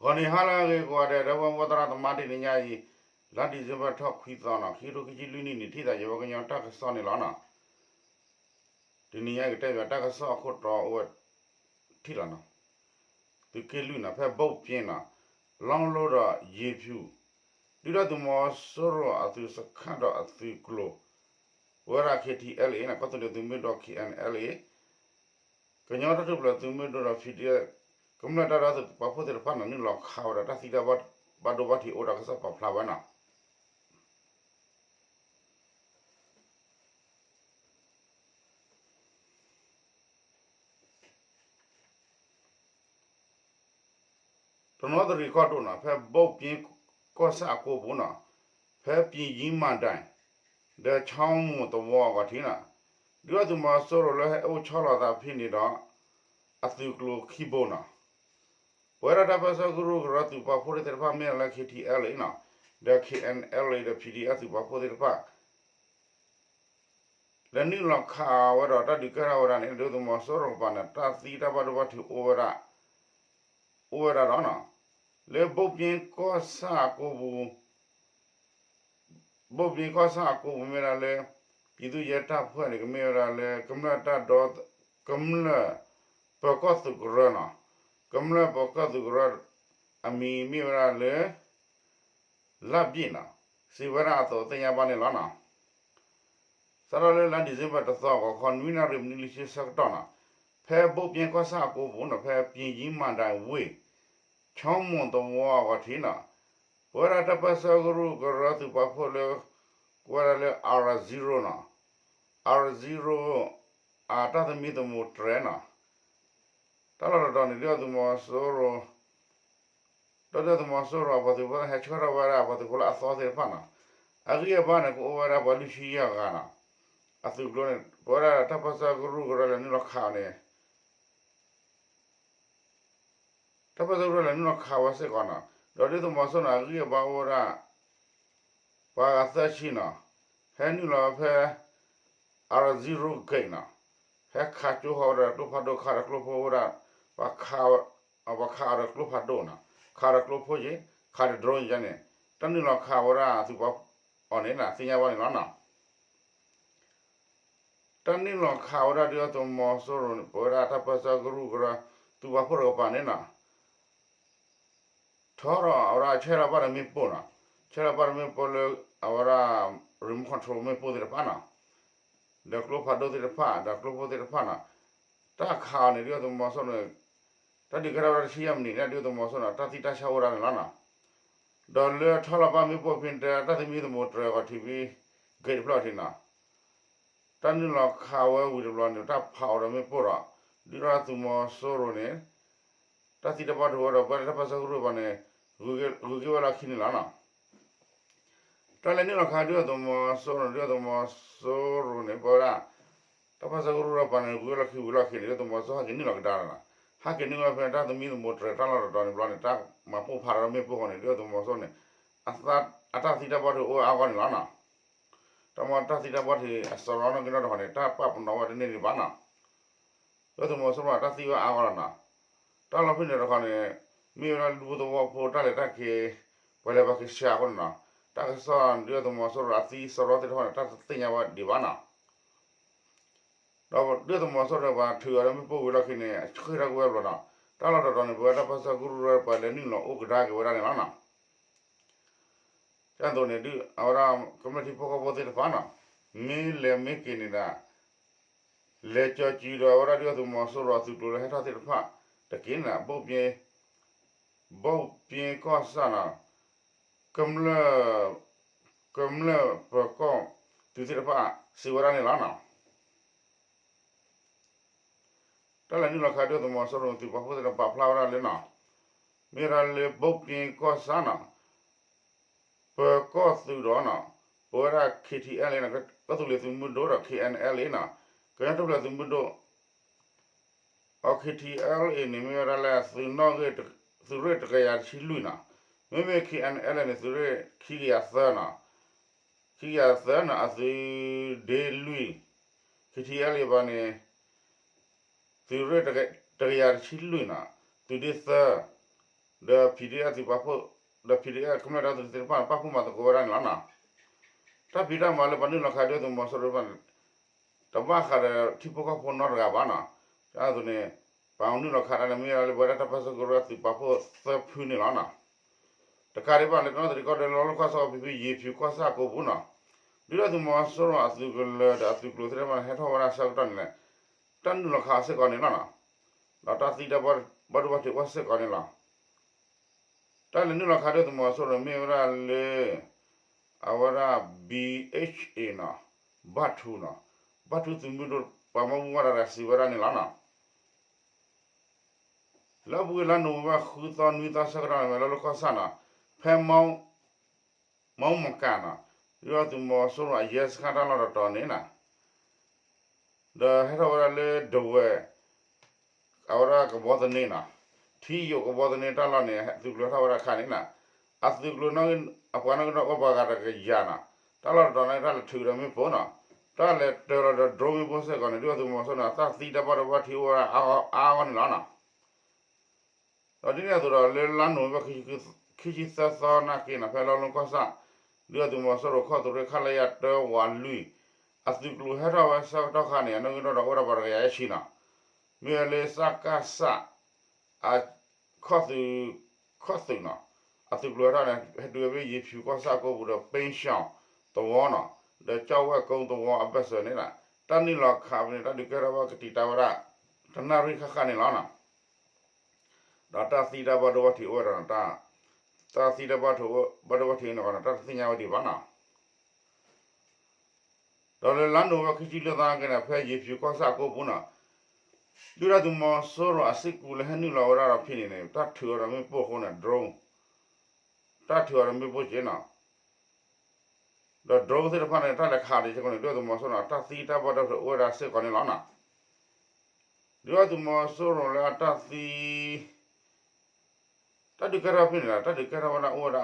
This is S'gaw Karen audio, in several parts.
အဃိန့ၣ် ဟါလၢအဂ့ၤကိးဂၤဒဲး ဒီပုၢ်ဝဲၢ်သရၣ်သမါ တနံၤညါအံၤ လါ December ထီၣ်ခွံသီနီၤ ခံကထိခံဆံလွံၢ်နံၣ်န့ၣ် ထံၣ်သးယဝဲကညီတၢ်ကစီၣ်န့ၣ်လီၤနီၤ. တနံၤညါကတဲဘၣ်တၢ်ကစီၣ်အခိၣ်တီအိၣ်ဝဲထံၣ်လီၤနီၤ. သုးက့လွံၢ်နီၤ ဖဲဘိၣ်ပၠ့နီၤ လီလိဒီးယ့ၤဖၠူၣ် ဒုၣ်ဒါသုးမီၤစိရိၤအသုးစခန်းဒီးအသုးကျိၤ ပဝဲဒၣ် K T L A နီၤ ကီၢ်သူလ့ၤသုးမုၢ်ဒိၣ် K N L A ကညီတၢ်ထူၣ်ဖျဲးသုးမုၢ်ဒိၣ်ဒီး P D F ကမျၢၢ်တၢ်ဒီသဒၢသုးပာ်ဖှိၣ်သ့ၣ်တဖၣ်နီၤ နုာ်လီၤခးဝဲဒီးတၢ်သံတၢ်ဘၣ်ဒိဘၣ်ထံးအိၣ်ဒီးကစီၣ်ပာ်ဖျါဝဲနီၤ. တနီသရံၣ်ကီၢ်ဒိၣ်နီၤ ဖဲဘိၣ်ပၠ့ကီၢ်ဆၣ်အကိပူၤနီၤ ဖဲပၠ့ယံမၤဒဲး ဒီးဆီမိၢ်သဝီအဂီၢ်ထံးနီၤ ဒုၣ်ဒါသုးမီၤစိရိၤလၢဟဲအိၣ်ဆီလီၤသးဖဲန့ၣ်ဒီး အသုးကျိၤခံဘိနီၤ ပဝဲဒၣ်တၢ်ပၢဆှၢကရူၢ်ကရၢသုးပာ်ဖှိၣ်သ့ၣ်တဖၣ်မ့ၢ်လၢ K T L A နီၤ ဒီး K N L A ဒီး P D F သုးပာ်ဖှိၣ်သ့ၣ်တဖၣ် လဲၤနုာ်လီၤခးဝဲဒီးတၢ်ဒုးကဲထီၣ်ဝဲဒၣ်န့ၣ် ဒုၣ်ဒါသုးမီၤစိရိၤကပၤန့ၣ် တၢ်သံတၢ်ဘၣ်ဒိဘၣ်ထံးအိၣ်ဝဲဒၣ် အိၣ်ဝဲဒၣ်ဒီးနီၤ လၢဘိၣ်ပၠ့ကီၢ်ဆၣ်အကိပူၤ ဘိၣ်ပၠ့ကီၢ်ဆၣ်အကိပူၤမ့ၢ်ဝဲဒၣ်လၢ ပြည်သူ့ရဲတပ်ဖွဲ့န့ၣ် ကမ့ၢ်ဝဲဒၣ်လၢ ကမျၢၢ်တၢ်ဒီ ကမျၢၢ်ပၢၤကီၢ်သုးကရၢနီၤ ကမျၢၢ်ပၢၤကီၢ်သုးကရၢ အမံၤမ့ၢ်ဝဲဒၣ်လၢ လၢ်ဘံၣ်နီၤ စံးဝဲဒၣ်အသိးသ့ၣ်ညါဘၣ်န့ၣ်လီၤနီၤ. စးထီၣ်လၢလါ December တသီ ဂီၤခီ နွံနၣ်ရံၣ်မံးနံးလွံၢ်ဆံဆၢကတီၢ်နီၤ ဖဲဘိၣ်ပၠ့ကီၢ်ဆၣ်အကိပူၤနီၤ ဖဲပၠ့ယံမၤဒဲးဝ့ၢ် ဆီမိၢ်သဝီအဂီၢ်ထံးနီၤ ပဝဲဒၣ်တၢ်ပၢဆှၢကရူၢ်ကရၢသုးပာ်ဖှိၣ်လၢ ကိးဝဲဒၣ်လၢ R zero နီၤ R zero အတၢ်သမံသမိးတြဲၤနီၤ တၢ်လီၢ်တတီၤန့ၣ် ဒုၣ်ဒါသုးမီၤစိရိၤ ဒီးဒုၣ်ဒါသုးမီၤစိရိၤအပှၤသုးဖိဟဲဆှၢထီၣ်ဝဲဒၣ်ပှၤသုးဖိလၢအသီသ့ၣ်တဖၣ်နီၤ အဂံၢ်အဘါန့ၣ် ကအိၣ်ဝဲဒၣ်ပှၤလွံၢ်ဆံယဲၢ်ဂၤနီၤ အသုးကျိၤန့ၣ် ပဝဲဒၣ်တၢ်ပၢဆှၢကရူၢ်ကရၢလဲၤနုာ်လီၤခးန့ၣ် တၢ်ပၢဆှၢကရူၢ်လဲၤနုာ်လီၤခးဝဲစ့ၢ်ကီးနီၤ ဒီးဒုၣ်ဒါသုးမီၤစိရိၤန့ၣ် အဂံၢ်အဘါအိၣ်ဝဲဒၣ် ပှၤဂၤသၢဆံနီၤ ဟဲနုာ်လီၤဖဲ R zero gate နီၤ ဟဲခးကၠိဃီဝဲဒၣ်ကျိဖးဒိၣ် ခးဒီးကျိဖိဝဲဒၣ် ပှၤခး ပှၤခးအီၤဒီးကျိဖးဒိၣ်နီၤ ခးဒီးကျိဖိယ့ၣ် ခးဒီး drone ယ့ၣ်န့ၣ် တၢ်နုာ်လီၤခးဝဲဒၣ်သုးပှၤအီၤန့ၣ် သ့ၣ်ညါဘၣ်န့ၣ်လီၤနီၤ တၢ်နုာ်လီၤခးဝဲဒၣ်ဒုၣ်ဒါသုးမီၤစိရိၤန့ၣ် ပဝဲဒၣ်တၢ်ပၢဆှၢကရူၢ်ကရၢ သုးပာ်ဖှိၣ်တကပၤန့ၣ်နီၤ ထီထီၣ်အဝဲဒၣ်ဆဲးလီၤဘၣ်ဒီးမ့ၣ်ပိၢ်နီၤ ဆဲးလီၤဘၣ်ဒီးမ့ၣ်ပိၢ်လၢ အဝဲဒၣ် remote control မ့ၣ်ပိၢ်သ့ၣ်တဖၣ်နီၤ ဒီးကျိဖးဒိၣ်သ့ၣ်တဖၣ် ဒီးကျိဖိသ့ၣ်တဖၣ်နီၤ တၢ်ခးအီၤန့ၣ် ဒုၣ်ဒါသုးမီၤစိရိၤန့ၣ် တၢ်ဒုးကဲထီၣ်ဝဲဒၣ်တဆံယဲၢ်မံးနံးန့ၣ် ဒုၣ်ဒါသုးမီၤစိရိၤန့ၣ် တၢ်သံတၢ်ဆါအိၣ်ဝဲဒၣ်န့ၣ်လီၤနီၤ ဒီးလၢထီလီၤဘၣ်မ့ၣ်ပိၢ်ဖဲန့ၣ် တၢ်သမံသမိးတြဲၤဂီၤထံးဖဲ gate တဖျၢၣ်ထံးနီၤ တၢ်နုာ်လီၤခးဝဲဝံၤတဘျီန့ၣ် တၢ်ဖးအီၤဒီးမ့ၣ်ပိၢ်ဒီး ဒုၣ်ဒါသုးမီၤစိရိၤန့ၣ် တၢ်သံတၢ်ဘၣ်ဒိဝဲဒီး ပဝဲဒၣ်တၢ်ပၢဆှၢကရူၢ်တကပၤန့ၣ် ဂုၤက့ၤဝဲလီၢ်ခံန့ၣ်လီၤနီၤ တၢ်လဲၤနုာ်လီၤခးဒုၣ်ဒါသုးမီၤစိရိၤန့ၣ် ဒုၣ်ဒါသုးမီၤစိရိၤန့ၣ် ပဝဲဒၣ် တၢ်ပၢဆှၢကရူၢ်တကပၤန့ၣ် ဂုၤဝဲလီၢ်ခံဝံၤလီၢ်ခံန့ၣ် ဒုၣ်ဒါသုးမီၤစိရိၤဟဲက့ၤနုာ်လီၤကဒါလီၤနီၤ ဟဲက့ၤနုာ်ဝဲဖဲတၢ်သမံသမိးတြဲၤတၢ်လီၢ်တတီၤန့ၣ်ဘျီန့ၣ် တၢ်မၤပိၢ်ဖးဒီးမ့ၣ်ပိၢ်ဃီန့ၣ် ဒုၣ်ဒါသုးမီၤစိရိၤန့ၣ် အတၢ်သံတၢ်ဘၣ်ဒိအိၣ်အါဂီၢ်န့ၣ်လီၤနီၤ တၢ်မ့ၢ်တၢ်သံတၢ်ဘၣ်ဒိအစရီနီၣ်ဂံၢ်နီၣ်ဒွးဃီန့ၣ် တၢ်ပာ်ပနီၣ်ဝဲတန့ၢ်ဒံးဘၣ်နီၤ ဒုၣ်ဒါသုးမီၤစိရိၤအတၢ်သံဝဲအါဂီၢ်လီၤနီၤ တၢ်လီၢ်ဖဲန့ၣ်တခီန့ၣ် မ့ၢ်ဝဲဒၣ်လူၤသဝီဖိတၢ်လဲၤတၢ်က့ၤ ပှၤလဲၤပှၤက့ၤဆှၢအဃိန့ၣ်နီၤ တၢ်ကစီၣ်ဒုၣ်ဒါသုးမီၤစိရိၤအသံစရီသ့ၣ်တဖၣ်န့ၣ် တၢ်တသ့ၣ်ညါဝဲဒံးဘၣ်နီၤ ဒီးဒုၣ်ဒါသုးမီၤစိရိၤပှၤထုးအီၤဒီးမ့ၣ်ပိၢ်ဝံၤလီၢ်ခံန့ၣ် ဆှၢထီၣ်ကွံာ်ဝဲတဘျီနီၤ တၢ်လီၢ်တတီၤန့ၣ် ပဝဲဒၣ်တၢ်ပၢဆှၢကရူၢ်ပှၤလဲၤနုာ်လီၤအိၣ်ကဒါက့ၤဝဲဒၣ်န့ၣ်လီၤနီၤ ကဲသိးန့ၣ်ဒုး အဝဲဒၣ်ကမျၢၢ်ထံဖိကီၢ်ဖိသ့ၣ်တဖၣ်နီၤ မ့ၢ်လဲၤမ့ၢ်က့ၤန့ၣ်ဒီး လဲၤကၠီၤစူၤဒီးအဝဲဒၣ်ဒုၣ်ဒါသုးမီၤစိရိၤအသုးကျိၤလၢဟဲထီၣ်သ့ၣ်တဖၣ်တက့ၢ်န့ၣ် ဘိၣ်ပၠ့ကီၢ်ဆၣ်နီၤ ကမျၢၢ် ကမျၢၢ်ပၢၤကီၢ်သုးသ့ၣ်တဖၣ် စံးဝဲဒၣ်န့ၣ်လီၤနီၤ တၢ်လဲၤနုာ်လီၤခးဒုၣ်ဒါသုးမီၤစိရိၤသုးပာ်ဖှိၣ်သ့ၣ်တဖၣ်ပာ်ဖျါဝဲဒၣ်လၢနီၤ မ့ၢ်ဝဲဒၣ်လၢဘိၣ်ပၠ့ကီၢ်ဆၣ်နီၤ ပၢၤကီၢ်သုးဒီးနီၤ ပဝဲဒၣ် K T L A နီၤ ကီၢ်သူလ့ၤသုးမုၢ်ဒိၣ်ဒီး K N L A နီၤ ကညီတၢ်ထူၣ်ဖျဲးသုးမုၢ်ဒိၣ် အ K T L A န့ၣ် မ့ၢ်ဝဲဒၣ်လၢသုးနီၣ်ဂံၢ် သုးရ့ၣ်တကယၤတဆံလွံၢ်နီၤ မ့မ့ၢ် K N L A န့ၣ် သုးရ့ၣ်ခံကယၤသၢနီၤ ခံကယၤသၢနီၤ အသုးဒ့လွံၢ် K T L A ဘၣ်န့ၣ် သုးရ့ၣ်တကယၤတဆံလွံၢ်နီၤ သုးဒ့သၢ ဒီး PDF သုးပာ်ဖှိၣ် ဒီး PDF ကမျၢၢ်တၢ်သုးသ့ၣ်တဖၣ်န့ၣ် ပာ်ဖှိၣ်မၤသကိးဝဲဒၣ်န့ၣ်လီၤနီၤ. တၢ်ဖံးတၢ်မၤလၢပှၤနုာ်လီၤခးဒုၣ်ဒါသုးမီၤစိရိၤတဖၣ်န့ၣ် တဘၣ်ဃးဒီးထံဖိကီၢ်ဖိနီတဂၤဘၣ်နီၤ. ဒ်သိးန့ၣ် ပှၤနုာ်လီၤခးတၢ်န့ၣ် မ့ၢ်ဝဲဒၣ်လၢပဝဲဒၣ်တၢ်ပၢဆှၢကရူၢ်သုးပာ်ဖှိၣ်သၢဖုန့ၣ်လီၤနီၤ. တကးဒံးဘၣ်န့ၣ် တနီသရံၣ်ကီၢ်ဒီး လီၤလီၢ်ကီၢ်ဆၣ်ကီၢ်ဖံဖု ယ့ၤဖၠူၤကီၢ်ဆၣ်ကိပူၤနီၤ, ဒုၣ်ဒါသုးမီၤစိရိၤအသုးကလၢၤဒီးအသုးကျိၤသ့ၣ်တဖၣ်န့ၣ် ဟဲထီၣ်ဝဲဒၣ်ဆၢကတီၢ်န့ၣ် တၢ်နုာ်လီၤခးစ့ၢ်ကီးန့ၣ်လီၤနီၤ. ဒီးတၢ်သံတၢ်ဘၣ်ဒိဘၣ်ထံးအိၣ်စ့ၢ်ကီးန့ၣ်လီၤ. တၢ်လဲၤနုာ်လီၤခးဒုၣ်ဒါသုးမီၤစိရိၤန့ၣ် မ့ၢ်ဝဲဒၣ်လၢ အဝဲဒၣ် ဘီၣ်အ့ၣ်ချ်အ့ၣ်နီၤ, ဘၣ်ထူနီၤ, ဘၣ်ထူသုးမုၢ်ဒိၣ် ပှၤမၤဘူၣ်ဝဲဒၣ်ဒီးစံးဝဲဒၣ်န့ၣ်လီၤနီၤ. လၢအပူၤကွံာ်လါနိၣ်ဝ့ဘၢၣ် ဃုသီနွံသီဆၢကတီၢ်န့ၣ် မ့ၢ်လီၤလီၢ်ကီၢ်ဆၣ်နီၤ, ဖဲ မီမကၤနီၤ, ဒုၣ်ဒါသုးမီၤစိရိၤအရဲစခန်းတၢ်လီၢ်တတီၤန့ၣ်နီၤ, ဒီးဟဲထီၣ်ဝဲဒၣ်လၢဒဝဲၢ် အဝဲဒၣ်ကဘီသန့နီၤ, ထံယိာ်ကဘီသန့တၢ်လီၢ်န့ၣ် သုးကျိၤဟဲထီၣ်ဝဲဒၣ်အခါန့ၣ်နီၤ, အသုးကျိၤ အပှၤနီၣ်ဂံၢ်နီၣ်ဒွးအိၣ်ပှၤဂၤတကယၤနီၤ, တၢ်လီၢ်တတီၤန့ၣ် တၢ်လဲၤထုးဒီးမ့ၣ်ပိၢ်နီၤ, တၢ်လဲၤတၢၤလီၤဒီး drone မ့ၣ်ပိၢ်စ့ၢ်ကီးန့ၣ် ဒုၣ်ဒါသုးမီၤစိရိၤန့ၣ် တၢ်သံတၢ်ဘၣ်ဒိဘၣ်ထံးအိၣ်ဝဲဒၣ်အါအါဂီၢ်န့ၣ်လီၤနီၤ. ဒီးဒ်န့ၣ်အသိးဒီး လၢလါနိၣ်ဝ့ဘၢၣ် ခံဆံသၢသီနာ်က့နီၤ ဖဲလီၤလီၢ်ကီၢ်ဆၣ် ဒုၣ်ဒါသုးမီၤစိရိၤခီၣ်သုးရ့ၣ် ခလရ တၢဝးလွံၢ် အသုးကျိၤဟဲထီၣ်ဝဲဆၢကတီၢ်ခါန့ၣ် အနီၣ်ဂံၢ်နီၣ်ဒွးအိၣ်ဝဲဒၣ်ပှၤတကယၤယဲၢ်ဆံနီၤ, မ့ၢ်ဝဲလၢ စကစ အခီၣ်သုး ခီၣ်သုးနီၤ, အသုးကျိၤဟဲထီၣ်န့ၣ် ဟဲတုၤဝဲဖဲယ့ၤဖၠူၤကီၢ်ဆၣ်ကိပူၤဒီး ပ့ၣ်ၡီၣ်သဝီနီၤ, ဒီးကၠီၣ်ဝဲၣ်ကိသဝီအဘၢၣ်စၢၤန့ၣ်နီၤ, တၢ်နုာ်လီၤခးဖဲန့ၣ် တၢ်ဒုးကဲထီၣ်ဝဲကတံာ်တာ်ဝဲဒၣ် တနၣ်ရံၣ်ဃၣ်ဃၣ်န့ၣ်လီၤနီၤ. ဒီးတၢ်သံတၢ်ဘၣ်ဒိဘၣ်ထံးအိၣ်ဝဲဒၣ်နီၤ, တၢ်သံတၢ်ဘၣ်ဒိဘၣ်ထံးန့ၣ်ဃီနီၤ တၢ်တသ့ၣ်ညါဝဲဒံးဘၣ်နီၤ. ဒီးလၢလါနိၣ်ဝ့ဘၢၣ် ခံဆံလွံၢ်သီနာ်က့န့ၣ် ဖဲယ့ၤဖၠူၤကီၢ်ဆၣ်အကိပူၤနီၤ, ဒုၣ်ဒါသုးမီၤစိရိၤအစ့ၢ်ကီးလၢဟဲနုာ်လီၤဝဲဒၣ်ဒီးဖဲန့ၣ်န့ၣ် တၢ်ထုးအီၤဒီးမ့ၣ်ပိၢ်အဃိန့ၣ် drone တၢ်ထုးအီၤဒီးမ့ၣ်ပိၢ်က့နီၤ, ဒီး drone သ့ၣ်တဖၣ်န့ၣ် တၢ်လဲၤခးဒံးစ့ၢ်ကီးန့ၣ် ဒုၣ်ဒါသုးမီၤစိရိၤန့ၣ် တၢ်သံတၢ်ဘၣ်ဒိဘၣ်ထံးအိၣ်ဝဲဒၣ်စ့ၢ်ကီးန့ၣ်လီၤနီၤ. ဒုၣ်ဒါသုးမီၤစိရိၤလၢအတၢ်သံ တၢ်ဒုးကဲထီၣ်ဖဲန့ၣ်လီၤ, တၢ်ဒုးကဲထီၣ်ဝဲဒၣ်အိၣ်ဝဲဒၣ်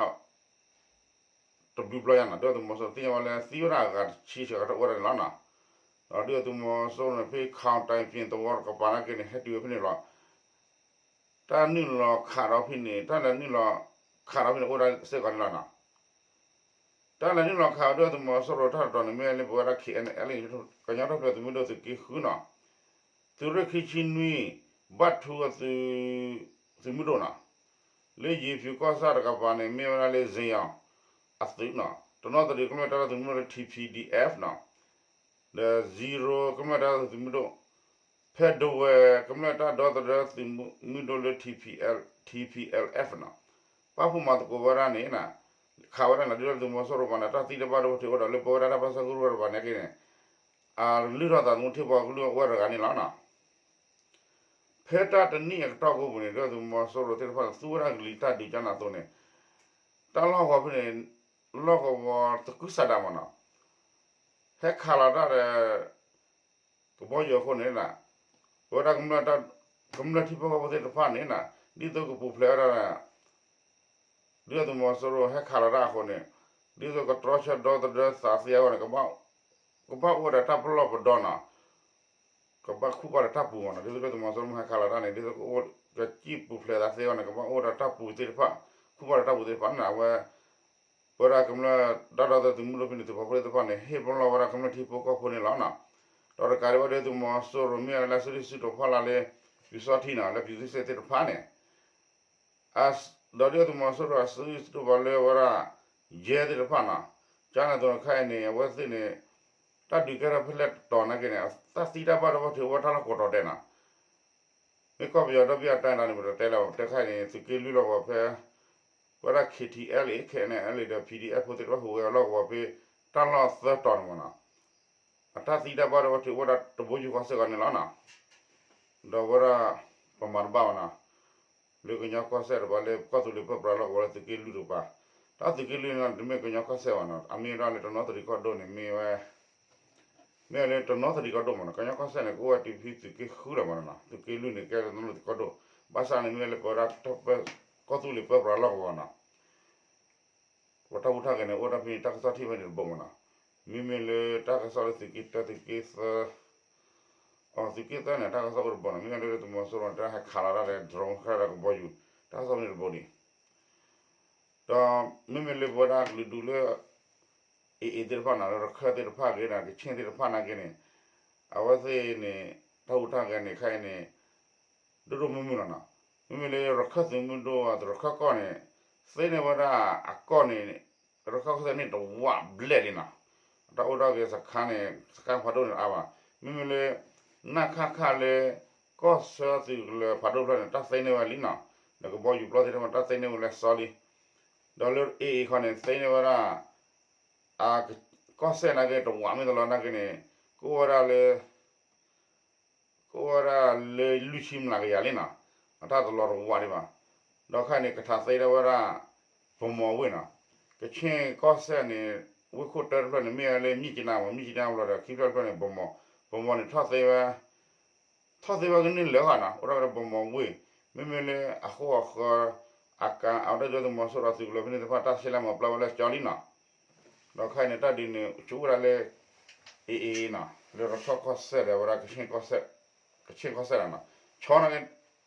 တဘျုးဘျီယါနီၤ, ဒုၣ်ဒါသုးမီၤစိရိၤသ့ၣ်ညါဝဲလၢသံဝဲဒၣ်အဂၤတဆံဆၢကတီၢ်အိၣ်ဝဲဒၣ်န့ၣ်လီၤနီၤ. ဒီးဒုၣ်ဒါသုးမီၤစိရိၤန့ၣ် ဖဲခီၣ်တၢ်ပ့ၣ်သဝီတကပၤနာ်က့န့ၣ် ဟဲတုၤဝဲဖဲန့ၣ်လီၤ. တၢ်နုာ်လီၤခးဒီးဖဲန့ၣ် တၢ်လဲၤနုာ်လီၤခးဒီးဖဲန့ၣ်အိၣ်ဒၣ်စ့ၢ်ကီးန့ၣ်လီၤနီၤ. တၢ်လဲၤနုာ်လီၤခးဒုၣ်ဒါသုးမီၤစိရိၤတၢ်တတီၤန့ၣ် မ့ၢ်လၢပဝဲဒၣ် ခ့ၣ်အဲၣ်ယူၣ် ကညီတၢ်ဖျၢၣ်သုးမုၢ်ဒိၣ်သုးက့ဃုနီၤ, သုးရ့ၣ်ခံဆံနွံ ဘၣ်ထူအသုး သုးမုၢ်ဒိၣ်နီၤ, လၢယ့ၤဖၠူၤကီၢ်ဆၣ်တကပၤန့ၣ် မ့ၢ်ဝဲဒၣ်လၢ စ့ယီၤ အသုးနီၤ, တနီသရံၣ်ကမျၢၢ်တၢ်သုးမုၢ်ဒိၣ်လၢ ထံၣ်ဖံၣ်ဒံၣ်အဲၣ်ဖ် နီၤ, ဒီး စံရိၤကမျၢၢ်တၢ်သုးမုၢ်ဒိၣ်, ဖဲဒဝဲၢ်ကမျၢၢ်တၢ်ဒီသဒၢသုးမုၢ်ဒိၣ်လၢ ထံၣ်ဖံၣ် ထံၣ်ဖံၣ်အဲၣ်အၣ်အၣ်ဖ်နီၤ, ပာ်ဖှိၣ်မၤသကိးဝဲဒၣ်န့ၣ် ခးဝဲဒၣ်န့ၣ် ဒုၣ်ဒါသုးမီၤစိရိၤဘၣ်န့ၣ် တၢ်သံတၢ်ဘၣ်ဒိဘၣ်ထံးအိၣ်ဒီးလၢပဝဲဒၣ်တၢ်ပၢဆှၢကရူၢ်တကပၤန့ၣ်က့န့ၣ် အလုၢ်ထီၣ်သးသမူထံၣ်ပှၤကလုာ်အိၣ်ဝဲတဂၤန့ၣ်လီၤနီၤ. ဖဲတၢ်တနံၣ်အကတီၢ်ကိးပူၤန့ၣ် ဒုၣ်ဒါသုးမီၤစိရိၤသ့ၣ်တဖၣ်န့ၣ် သူဝဲဒၣ်ကလံၤတၢ်ဒုးကၠါန့ၣ်အသိးန့ၣ် တၢ်လီၢ်ကဝီၤဖဲန့ၣ် လီၢ်ကဝီၤသကုၤဆးဒးမးနီၤ, ဟဲခးလီၤတၢ်ဒီး ကဘီယူၤအဃိန့ၣ် ပဝဲဒၣ် ကမျၢၢ်ထံဖိကီၢ်ဖိသ့ၣ်တဖၣ်န့ၣ် ဒ်သိးကပူၤဖျဲးဝဲဒၣ် ဒုၣ်ဒါသုးမီၤစိရိၤဟဲခးလီၤတၢ်အဃိန့ၣ် ဒ်သိးကတြီဆၢဒီသဒၢသးသ့အဂီၢ်န့ၣ် ကဘၣ်အိၣ်ဝဲဒီးတၢ်ပလီၢ်ပဒီနီၤ, ကဘၣ်ခူၣ်ပှၢ်ဒီးတၢ်ပူၤမးနီၤ, ဒ်သိးဒုၣ်ဒါသုးမီၤစိရိၤမ့ၢ်ဟဲခးလီၤတၢ်န့ၣ် ဒ်သိးကအိၣ်ကစံၣ်ပူၤဖျဲးသးသ့အဂီၢ်န့ၣ် ကဘၣ်အိၣ်ဒီးတၢ်ပူၤသ့ၣ်တဖၣ်, ခူၣ်ပှၢ်ဒီးတၢ်ပူၤသ့ၣ်တဖၣ်န့ၣ် အဝဲ ပဝဲဒၣ်ကမျၢၢ်တၢ်ဒီသဒၢသုးမုၢ်ဒိၣ်ဖဲန့ၣ် သုးပာ်ဖှိၣ်သ့ၣ်တဖၣ်န့ၣ် ဟ့ၣ်ပလီၢ်ဝဲဒၣ်ကမျၢၢ်ထံဖိကီၢ်ဖိန့ၣ်လီၤနီၤ. ဒီးတကးဒံးဘၣ်ဒုၣ်ဒါသုးမီၤစိရိၤမ့ၢ်ဝဲဒၣ်လၢအစုဒုၣ်စုတီၤဖီလာ်လၢ ပျူစောထီးနီၤ လၢပျူသ့စ့ၣ်သ့ၣ်တဖၣ်န့ၣ် ဒီးဒုၣ်ဒါသုးမီၤစိရိၤအစုဒုၣ်စုတီၤဖီလာ်လၢဝဲဒၣ် ယဲၢ်သ့ၣ်တဖၣ်နီၤ, ကန့ၣ်အသိးခါအံၤန့ၣ် အဝဲသ့ၣ်န့ၣ် တၢ်ဒုးကဲထီၣ်ဖဲလဲၣ်တတီၤနာ်က့န့ၣ် တၢ်သံတၢ်ဘၣ်ဒိဘၣ်ထံးအိၣ်ဝဲတၢ်လီၢ်ကိးတီၤဒဲးနီၤ. မ့ၢ်ကီၢ်ပယီၤဒီဘ့ၣ်အတၢ်အံၤန့ၣ် ပတတဲလၢၤဘၣ် ပတဲခါအံၤန့ၣ် သုးက့လွံၢ်လီၢ်ကဝီၤဖဲ ပဝဲဒၣ် ခ့ၣ်ထံၣ်အဲလ်အ့ၣ် ခ့ၣ်အဲၣ်အဲလ်အ့ၣ် ဒီး ပီၣ်ဒံၣ်အဲၣ်ဖ် ဖိသ့ၣ်တဖၣ်ဟူးဂဲၤအလီၢ်ကဝီၤဖဲ တၢ်လီၢ်သၢတီၤန့ၣ်မးနီၤ, အတၢ်သံတၢ်ဘၣ်ဒိဘၣ်ထံးအိၣ်ဝဲဒၣ်တဘိယူၢ်ဃီစ့ၢ်ကီးန့ၣ်လီၤနီၤ. ဒီးဝဲဒၣ် ပမၤတဘၣ်ဘၣ်နီၤ, လၢကညီကီၢ်စဲၣ်တပၤလၢကီၢ်သူလ့ၤပၢပြးလီၢ်ကဝီၤလၢသုးက့လွံၢ်တကပၤ, တၢ်သုးက့လွံၢ်န့ၣ် တမ့ၢ်ကညီကီၢ်စဲၣ်ဘၣ်နီၤ, အမ့ၢ်ဝဲဒၣ်လၢတနီသရံၣ်ကီၢ်ဒိၣ်န့ၣ် မ့ၢ်ဝဲ မ့ၢ်လၢတနီသရံၣ်ကီၢ်ဒိၣ်မးနီၤ, ကညီကီၢ်စဲၣ်န့ၣ် ကအိၣ်ဝဲတုၤဖဲသုးက့ဃုလီၤမးနီၤ, သုးက့လွံၢ်န့ၣ် ကဲလၢတနီသရံၣ်ကီၢ်ဒိၣ်, ဘၣ်ဆၣ်န့ၣ်မ့ၢ်လၢပဝဲဒၣ် ကီၢ်သူလ့ၤပၢပြးလီၢ်ကဝီၤနီၤ, ပတၢ်ဟူးတၢ်ဂဲၤန့ၣ် အိၣ်ဒၣ်ဖဲန့ၣ် တၢ်ကစီၣ်ထံၣ်ဖဲန့ၣ်တဘိမးနီၤ, မ့မ့ၢ်လၢတၢ်ကစီၣ်လၢသုးက့တၢ သုးက့သၢ အသုးက့သၢန့ၣ် တၢ်ကစီၣ်အိၣ်တဘိနီၤ, မ့ၢ်လၢဒုၣ်ဒါသုးမီၤစိရိၤန့ၣ် တၢ်ဟဲခးလီၤတၢ်ဒီး drone ခးဒီးကဘီယူၤ, တၢ်ကစီၣ်ဖဲန့ၣ်တဘိန့ၣ်, မ့မ့ၢ်လၢပဝဲဒၣ်ကလုာ်ဒူၣ်လၢ အ့ၣ်အ့ၣ်သ့ၣ်တဖၣ်န့ၣ် ရခၢၣ်သ့ၣ်တဖၣ်ဂ့ၤဒီး ကဆ့ၣ်သ့ၣ်တဖၣ်နာ်က့န့ၣ် အဝဲသ့ၣ်န့ၣ် တၢ်ဟူးတၢ်ဂဲၤန့ၣ်ခဲအံၤန့ၣ် ဒိၣ်ဒိၣ်မုၢ်မုၢ်လီၤနီၤ. မ့မ့ၢ်လၢရခၢၣ်သုးမုၢ်ဒိၣ် ရခၢၣ်ကီၢ်န့ၣ် သ့န့ၢ်ဝဲဒၣ်အကီၢ်န့ၣ် ရခၢၣ်ကီၢ်စဲၣ်န့ၣ်တဝးဘျဲၣ်လံနီၤ. အတၢ်အိၣ်တၢ်ဂဲၤစခါန့ၣ် စခါဖးဒိၣ်န့ၣ်တအါဘၣ်. မ့မ့ၢ်လၢ နၢ်ခၣ်ခၣ်လၢ ကီၢ်ဆၢသုးကလၢၤဖးဒိၣ်တဖျၢၣ်န့ၣ် တၢ်သ့န့ၢ်ဝဲလံနီၤ. ဒီးကဘီယူၤပျီသ့ၣ်တဖၣ် တၢ်သ့န့ၢ်ဝဲလၢအစီလံ. ဒီးလၢအ့ၣ်အ့ၣ်ခီန့ၣ် သ့န့ၢ်ဝဲဒၣ် ကီၢ်စဲၣ်နာ်က့ တဝးမ့ၢ်တလီၤနာ်က့န့ၣ် ကအိၣ်ဝဲဒၣ်လၢ ကအိၣ်ဝဲဒၣ်လၢလွံၢ်ဆံမျးကယၤလံနီၤ. အတၢ်တလီၤတဝးဒံးဘၣ်. ဒီးခဲအံၤန့ၣ် ကထးသ့ဒၣ်ဝဲဒၣ် ဗန်းမော်ဝ့ၢ်နီၤ. ကဆ့ၣ်ကီၢ်စဲၣ်န့ၣ် ဝ့ၢ်ခိၣ်တၢတဖျၢၣ်န့ၣ် မ့ၢ်ဝဲလၢမြစ်ကြီးနားမး မြစ်ကြီးနားဘျီဒီး ခံဖျၢၣ်တဖျၢၣ်န့ၣ် ဗန်းမော်, ဗန်းမော်န့ၣ် ထီၣ်သ့ဝဲ ထီၣ်သ့ဝဲကန့ၢ်လၢာ်ဃီနီၤ အိၣ်ဒၣ်ဝဲလၢ ဗန်းမော်ဝ့ၢ်, မ့မ့ၢ်လၢအဃိအဃၢၤ အကါ အဝဲဒၣ်ဒုၣ်ဒါသုးမီၤစိရိၤသုးကလၢၤဖဲန့ၣ်သ့ၣ်တဖၣ် တၢ်ဆဲးလၢမၤပျီဝဲလၢကၠီလံနီၤ. ဒီးခဲအံၤန့ၣ် တၢ်ဒုးန့ၣ် ကအိၣ်ဒၣ်လၢ အ့ၣ်အ့ၣ်နီၤ လၢရခၢၣ်ကီၢ်စဲၣ်ဒီး အဝဲဒၣ် ကဆ့ၣ်ကီၢ်စဲၣ်နီၤ. ဆီန့ၣ်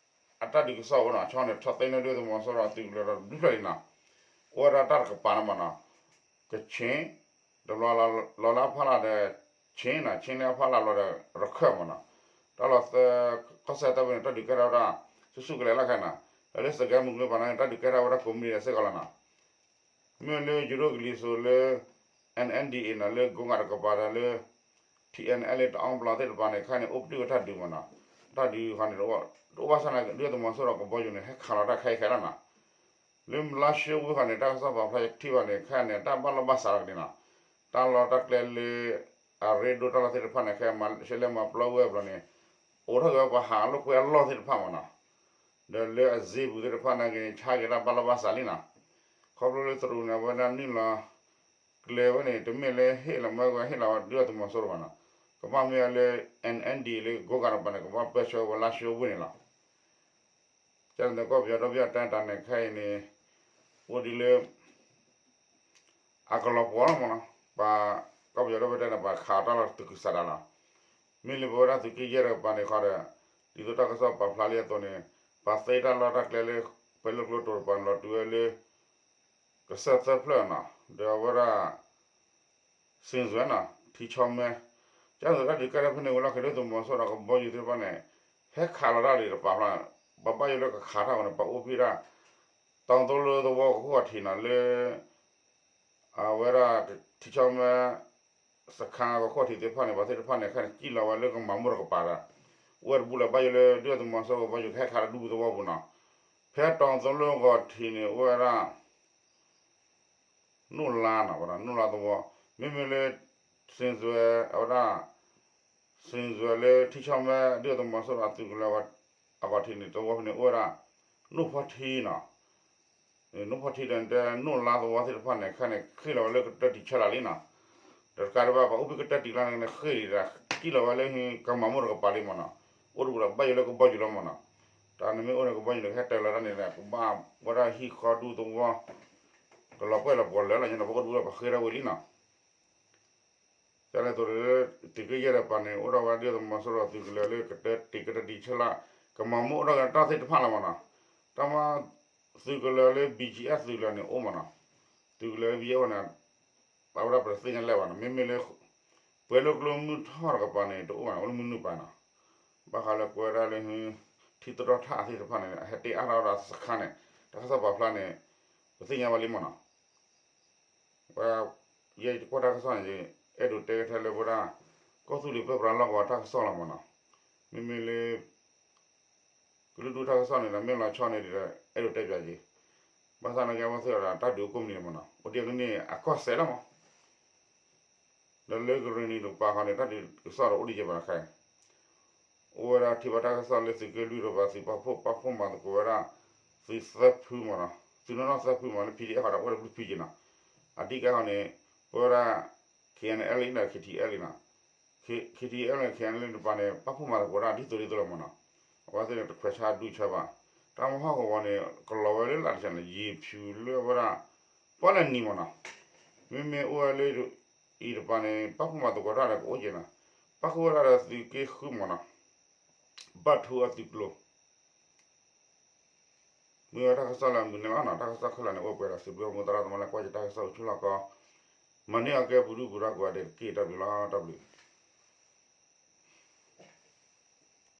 အတၢ်ဒုးကစီၣ်ဝဲနီၤ ဆီန့ၣ် ထီၣ်သ့န့ၢ်ဒုၣ်ဒါသုးမီၤစိရိၤသုးကလၢၤဒီးတဘျုးဖျၢၣ်လံနီၤ. အိၣ်ဝဲဒၣ်တၢ်တကပၤန့ၣ်မးနီၤ ကဆ့ၣ် တဘျီလီၤလၢအဖီလာ်ဒီး ဆ့ၣ်နီၤ ဆ့ၣ်န့ၣ်အဖီလာ်လီၤဒီး ရခၢၣ်မးနီၤ. တၢ်လီၤသၢ ကီၢ်စဲၣ်တၢ်ဝဲန့ၣ် တၢ်ဒုးကဲထီၣ်ဝဲဒၣ် ဆူၣ်ဆူၣ်ကလဲာ်လီၤခဲနီၤ. ဒီးလၢစကဲမုၢ်ကျိၤပၤန့ၣ် တၢ်ဒုးကဲထီၣ်ဝဲဒၣ်ကိးမုၢ်နံၤဒဲးစ့ၢ်ကီးလီၤနီၤ. မ့ၢ်လၢယိၤဒိၣ်ကလံၤစိးလၢ NNDA နီၤ လၢကိးဂၤတကပၤဒီးလၢ ထံအဲၣ်အဲလ် တအီပျီသ့ၣ်တဖၣ်န့ၣ် ခဲအံၤန့ၣ် အိၣ်ပတုာ်ဝဲတၢ်ဒုးမးနီၤ. တၢ်ဒုးခီန့ၣ် တအိၣ်ဘၣ်ဆၣ်န့ၣ် ဒုၣ်ဒါသုးမီၤစိရိၤကဘီယူၤန့ၣ် ဟဲခးလီၤတၢ်ခဲအံၤခဲလၢာ်နီၤ. လၢလါၡိဝ့ၢ်ခီန့ၣ် တၢ်ကစီၣ်ပာ်ဖျါယထံၣ်ဘၣ်န့ၣ် ခဲအံၤန့ၣ် တၢ်ဘၣ်လိာ်ဘၣ်စးလီၤက့ၤနီၤ. တၢ်လီၢ်တၢ်ကျဲလၢ အရ့ဒိၣ်တၢ်လီၢ်သ့ၣ်တဖၣ်န့ၣ် ခဲအံၤမၤရှဲလဲၣ်မၤပျီဝဲအဘျီန့ၣ် အိးထီၣ်က့ၤဝဲပှၤဟးလိာ်ကွဲအလီၢ်သ့ၣ်တဖၣ်မးနီၤ. ဒီးလၢအစ့ပူၤသ့ၣ်တဖၣ်နာ်က့န့ၣ် ဆါက့ၤတၢ်ဘၣ်လိာ်ဘၣ်စးလံနီၤ. ခီဖျိလၢတရူးန့ၣ် အဝဲဒၣ်နုာ်လီၤ ကျဲဝဲန့ၣ် တမ့ၢ်လၢဟ့ၣ်လီၤမၢကဝဲ ဟ့ၣ်လီၤဝဲဒုၣ်ဒါသုးမီၤစိရိၤဘၣ်နီၤ. ကဘၣ်မ့ၢ်ဝဲလၢ NNDA လၢကိးဂၤတကပၤန့ၣ် ကဘၣ်ပၢဆှၢဝဲလါၡိဝ့ၢ်န့ၣ်လီၤ. ကန့ၣ်ဒီးကီၢ်ပယီၤဒီဘ့ၣ်အတၢ်တၢ်န့ၣ်ခဲအံၤန့ၣ် အိၣ်ဒ်လၢ အကလီၤပှီၢ်လီၤမးနီၤ. ပှၤ ကီၢ်ပယီၤဒီဘ့ၣ်တၢ်န့ၣ် ပှၤခးအီၤတၢ်လီၤတကုၤဆးဒးလီၤ. မ့ၢ်လၢပဝဲဒၣ်သုးက့ယဲၢ်တကပၤန့ၣ်ခီဒီး ဒ်သိးတၢ်ကစီၣ်ပာ်ဖျါလံအသိးန့ၣ် ပှၤသ့တၢ်လီၢ်တၢ်ကျဲလၢ ပှၤလၢကျိတိာ်တကပၤန့ၣ် လီၤတုၤဝဲလၢ ကစၢၢ်သၢဖျၢၣ်နီၤ ဒီးအဝဲဒၣ် စ့ၣ်စွဲနီၤ ထံဆီမဲ ကၢ်သိးတၢ်ဒုးကဲထီၣ်ဖဲန့ၣ်ဝံၤလီၢ်ခံ ဒုၣ်ဒါသုးမီၤစိရိၤဒီးကဘီယူၤသ့ၣ်တဖၣ်န့ၣ် ဟဲခးလီၤတၢ်လံတပာ်ဖျါ ပဘၣ်ယိၣ်လၢကခးတၢ်ဝဲန့ၣ် ပအိၣ်ဖှိၣ်ဒၣ် တီၤသိလၢသဝီကခိၣ်အထံးနီၤ လၢ အဝဲဒၣ် ထံဆီမဲ စခါကခိၣ်ထံးသ့ၣ်တဖၣ်န့ၣ် ပှၤသ့ၣ်တဖၣ်န့ၣ် ခဲန့ၣ် စံၣ်လီၤဝဲလၢကမၤမိၢ်တကပၤဒီး အိၣ်ဝဲတဘူၣ်လၢၤ ဘၣ်ယိၣ်လၢဒုၣ်ဒါသုးမီၤစိရိၤကဘီယူၤကဟဲခးလၢဒူပူၤသဝီပူၤနီၤ. ဖဲတီၤသိလၢဂီၤထံးန့ၣ် အိၣ်ဝဲဒၣ် နိၣ်လါနီၤ ဝဲဒၣ်နိၣ်လါသဝီ မ့မ့ၢ်လၢ စ့ၣ်စွဲ အဝဲဒၣ် စ့ၣ်စွဲလၢထံဆီမဲ ဒုၣ်ဒါသုးမီၤစိရိၤအသုးကလၢၤ အဂီၢ်ထံးန့ၣ် သဝီဖဲန့ၣ် အိၣ်ဝဲဒၣ် နိၣ်ဖီထံနီၤ နိၣ်ဖီထံဒီးတဲနိၣ်လါသဝီသ့ၣ်တဖၣ်န့ၣ် ခဲန့ၣ် ဃ့ၢ်လီၤဝဲလၢကတၢၢ်တံာ်ဆၢလၢ်လံနီၤ. ဒီးတကးဒံးဘၣ် ပှၤအိၣ်ဖှိၣ်ကတၢၢ်တံာ်ကျါန့ၣ် ဃ့ၢ်လံဒီး စံၣ်လီၤဝဲလၢကမၤမိၢ်တကပၤလံမးနီၤ. အိၣ်တဘူၣ်ဒီးဘၣ်ယိၣ်လၢကဘီယူၤလီၤမးနီၤ. တၢ်နမ့ၢ်အိၣ်န့ၣ် ကဘီယူၤန့ၣ် ကဟဲတၢၤလီၤတၢ်န့ၣ်ဒီး ကဘၣ်ဝဲဒၣ်ဟံၣ်ဃီဒူသဝီ ကလီၤပှဲၢ်လီၤပှီၢ်လၢာ်လီၤ ညီနုၢ်ပကအိၣ်တဘူၣ်ဒီးပှၤဃ့ၢ်ထီၣ်ဝဲလံနီၤ. ကန့ၣ်အသိးဒီး သုးက့ယဲၢ်တကပၤန့ၣ် အိၣ်ထီၣ်ဝဲဒၣ်ဒုၣ်ဒါသုးမီၤစိရိၤအသုးကလၢၤလၢကတၢၢ်တံာ်ကတၢၢ်တံာ်ဆၢလၢ် ကမၤမိၢ်အိၣ်ထီၣ်က့ၤတၢ်သ့ၣ်တဖၣ်လီၤမးနီၤ. တၢ်မၤ သုးကလၢၤလၢ ဘီၣ်ကၠံၣ်အဲၣ် သုးကလၢၤန့ၣ်အိၣ်မးနီၤ. သုးကလၢၤလၢ ဘီၣ်ကၠံၣ်အဲၣ် န့ၣ် အဝဲဒၣ်ပတသ့ၣ်ညါလၢၤဘၣ်နီၤ. မ့မ့ၢ်လၢ ပှဲၤလိာ်ကျိမုၢ်ထီၣ်တကပၤန့ၣ် တအိၣ်ဘၣ်န့ၣ် အိၣ်လၢမုၢ်နုာ်ပၤနီၤ. ဘၣ်ဃးလၢကွဲးဝဲဒၣ်လၢ ထံသရီၣ်ထၣ်သ့ၣ်တဖၣ်န့ၣ် ဟဲတ့အါထီၣ်ဝဲဒၣ်စခါန့ၣ် တၢ်ကစီၣ်ပာ်ဖျါန့ၣ် ပသ့ၣ်ညါဘၣ်လံမးနီၤ. ဝဲ ယဲယကွၢ်တၢ်ကစီၣ်န့ၣ် အဲၣ်ဒိးတဲကထဲလၢဝဲဒၣ် ကီၢ်သူလ့ၤပၢပြးလီၢ်ကဝီၤတၢ်ကစီၣ်လီၤမးနီၤ. မ့မ့ၢ်လၢ ကလုာ်ဒူၣ်တၢ်ကစီၣ်န့ၣ်ဒီး မ့ၢ်လီၤဆီန့ၣ်ဒီး အဲၣ်ဒိးတဲပၠးက့ၤ ဘၣ်ဆၣ်နာ်က့ အဝဲသ့ၣ်ဒီးတၢ်ဒုးအိၣ်ကိးမုၢ်နံၤမးနီၤ အိၣ်ဒံးကန့ၢ်အကီၢ်စဲၣ်လီၤမး ဒီးလၢကရ့ၣ်နံၤတကပၤဃီန့ၣ် တၢ်ဒုးကစီၣ်ဒီးအိၣ်ဒံးကဲဘၣ်တခါအံၤ အိၣ်ဝဲဒၣ်ထံၣ်ဘၣ်တၢ်ကစီၣ်လၢသုးက့လွံၢ်တကပၤ သုးပာ်ဖှိၣ်ပာ်ဖှိၣ်မၤသကိးဝဲဒၣ် သုးသၢဖုမးနီၤ သုးနီၢ်နီၢ်သၢဖုမးလၢ PDF ဃီဒီး အိၣ်ဝဲဒၣ်ဘျုးဖုက့ၤနီၤ အဓိကဃီန့ၣ် ပဝဲဒၣ် KNLA ဒီး KTLA နီၤ KTLA န့ၣ် KNLA တကပၤန့ၣ် ပာ်ဖှိၣ်မၤသကိးတၢ်ဒ်သိးဒ်သိးလီၤမးနီၤ အဝဲသ့ၣ်န့ၣ်တခွဲးဆါဒူဆါဘၣ် တၢ်မၤဟီၣ်ကဝီၤန့ၣ် ကလီၤဝဲလၢလၢ်တဆဲးန့ၣ် ယံာ်ဖၠူၤလၢဝဲဒၣ် ပီၣ်လဲၣ်နံၤမးနီၤ မ့မ့ၢ်အိၣ်ဝဲလၢ အံၤတကပၤန့ၣ် ပာ်ဖှိၣ်မၤသကိးတၢ်ဒီးကအိၣ်က့ၤနီၤ ပာ်ဖှိၣ်ဝဲဒၣ်ဒီးသုးက့ဃုမးနီၤ ဘၣ်ထူအသုးကျိၤ မ့ၢ်ဝဲတၢ်ကစီၣ်လၢအမုာ်န့ၣ်လီၤ. တၢ်ကစီၣ်ခဲလၢာ်န့ၣ် အိၣ်ပှဲၤဒီးစံးဘျုးမိၢ်သရၣ်သမါလၢကွၢ်ယတၢ်ကစီၣ်အိၣ်ဆူၣ်လီၢ်ကီၢ်, မၤန့ၢ်အီၤကဲပူၤဒုၣ်ပူၤဒါကိးဂၤဒဲးတက့ၢ်. တၢ်ဘျုးလီၤ. တၢ်ဘျုး